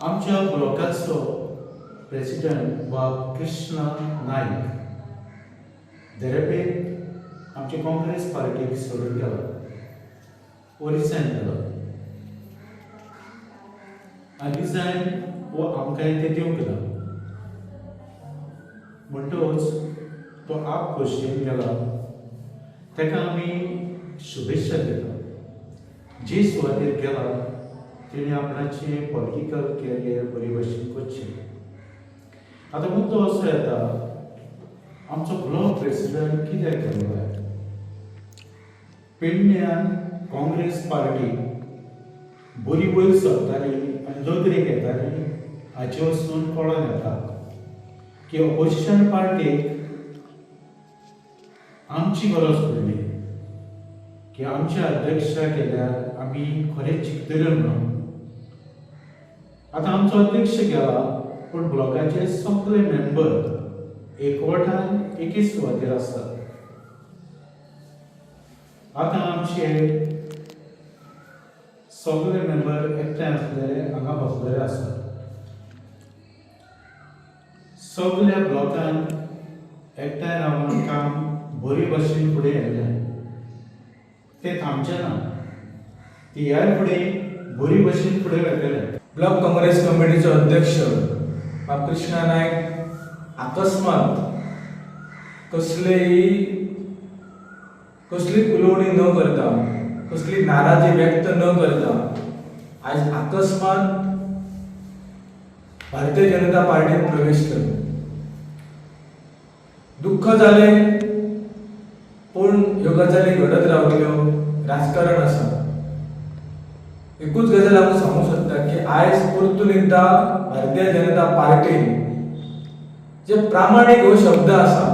आमच्या ब्लॉकाचो प्रेसिडंट बाब कृष्णा नायक देरेपेंत आमचे काँग्रेस पार्टीक सोडून गेलो वो रिजायन केलो आनी रिजायन वो आमकांय तें दिवंक ना, म्हणटकच तो आप खोशयेन गेला. ताका आमी शुभेच्छा दिता. जे सुवातेर गेला तेणी आपणाचें पॉलिटिकल कॅरियर बरे भशेन करचें. आतां मुद्दो असो येता, आमचो ब्लॉक प्रेसिडंट कित्याक गेलो काय? पेडण्यान काँग्रेस पार्टी बरी वयर सरताली आनी नदरेक येताली हाचे वचून कळोन येता की ऑपोजिशन पार्टीक आमची गरज पडली की आमच्या अध्यक्षा केल्यार आमी खरेंच जिखतले म्हणून. आतां आमचो अध्यक्ष गेला पूण ब्लॉकाचे सगळे मेंबर एकवटान एकेच सुवातेर आसात. आतां आमचे सगळे मेंबर एकठांय आसलेले हांगा बसलेले आसात. सगळ्या ब्लॉकान एकठांय रावन काम बरे भशेन फुडें येतलें, तें थांबचें ना, ती ह्याय फुडें बरी भशेन फुडें वतलें. ब्लॉक काँग्रेस कमिटीचो अध्यक्ष बाब कृष्णा नायक अकस्मात कसलीच उलोवणी न करता, कसली नाराजी व्यक्त न करता आयज अकस्मात भारतीय जनता पार्टीत प्रवेश केलो. दुःख जालें, पूण ह्यो गजाली घडत रावतल्यो, राजकारण आसा. एकूच गजाल हांव सांगूंक सोदता की आयज परतून एकदां भारतीय जनता पार्टीन जे प्रामाणीक हो शब्द आसा,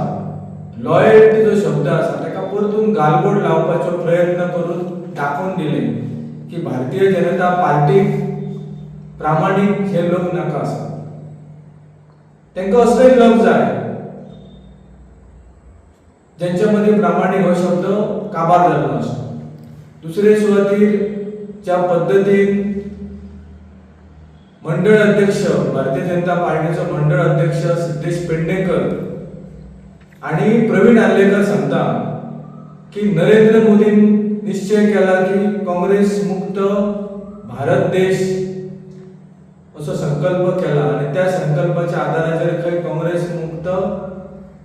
लॉयल्टी जो शब्द आसा, ताका परतून गालबोट लावपाचो प्रयत्न करून दाखोवन दिलें की भारतीय जनता पार्टीक प्रामाणीक हे लोक नाका आसा. तांकां असले लोक जाय ज्यांच्या मदीं प्रामाणीक हो शब्द काबार जाल्लो आसा. दुसरे सुवातीर ज्या पद्दतीन मंडळ अध्यक्ष, भारतीय जनता पार्टीचो मंडळ अध्यक्ष सिद्धेश पेडणेकर आणि प्रवीण आर्लेकर सांगता की नरेंद्र मोदीन निश्चय केला की काँग्रेस मुक्त भारत देश असो संकल्प केला आनी त्या संकल्पाच्या आधाराचेर खंय काँग्रेस मुक्त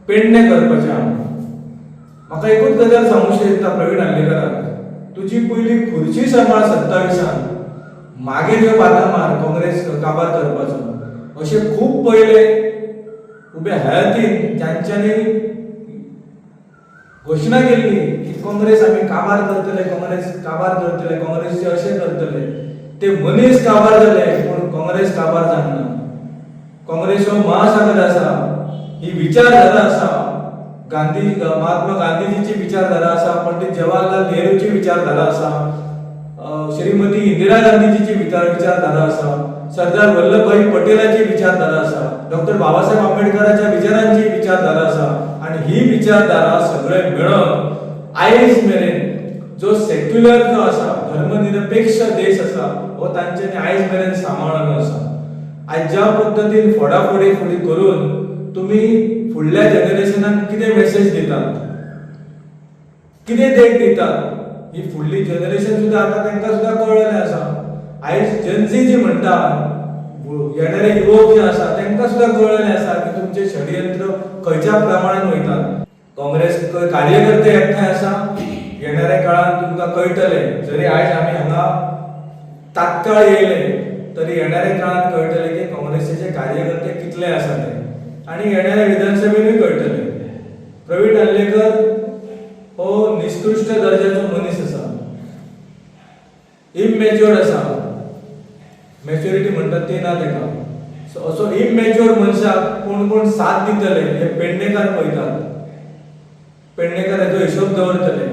पेडणे करपाचें आहा. म्हाका एकूच गजाल सांगूशी दिसता प्रवीण आर्लेकराक, तुजी पयली खुर्ची सांबाळ 27, मागीर ह्यो बाता मार काँग्रेस काबार करपाचो. अशे खूब पयले उबे हयातीन ज्यांच्यानी घोशणा केल्ली की काँग्रेस आमी काबार करतले, काँग्रेस काबार करतले, काँग्रेसचे अशें करतले, ते मनीस काबार जाले पूण काँग्रेस काबार जावना. काँग्रेस हो महासागर आसा, ही विचारधारा आसा, गांधी महात्मा गांधीजीची विचारधारा आसा, पंडित जवाहरलाल नेहरूची विचारधारा आसा, श्रीमती इंदिरा गांधीजीची विचारधारा आसा, सरदार वल्लभभाई पटेलाची विचारधारा आसा, डॉक्टर बाबासाहेब आंबेडकराच्या विचारांची विचारधारा आसा. आनी ही विचारधारा सगळे मेळोन आयज मेरेन जो सेक्युलर जो आसा, धर्मनिरपेक्ष देश आसा, हो तांच्यांनी आयज मेरेन सांबाळ्ळो आसा. आयज ज्या पद्दतीन फोडाफोडी फुडी करून तुमी फुडल्या जनरेशनाक कितें मेसेज दितात, कितें देख दितात, ही फुडली जनरेशन सुद्दां आतां तांकां सुद्दां कळ्ळेलें आसा. आयज जनझी जी म्हणटा, येणारे युवक जे आसा तांकां सुद्दां कळ्ळेलें आसा की तुमचें षडयंत्र खंयच्या प्रमाणान वयतात. काँग्रेस कार्यकर्ते एकठांय आसा, येणाऱ्या काळान तुमकां कळटलें. जरी आयज आमी हांगा तात्काळ येयले तरी येणाऱ्या काळान कळटलें की काँग्रेसीचे कार्यकर्ते कितले आसा ते, आनी येणाऱ्या विधानसभेनूय कळटलें. प्रवीण आर्लेकर हो निष्कृष्ट दर्जाचो मनीस आसा, इमॅच्युअर आसा, मॅच्युरिटी म्हणटात ती ना ताका. सो असो इमॅच्युअर मनशाक कोण कोण साथ दितले हे पेडणेकार पळयतात, पेडणेकार हेजो हिशोब दवरतले.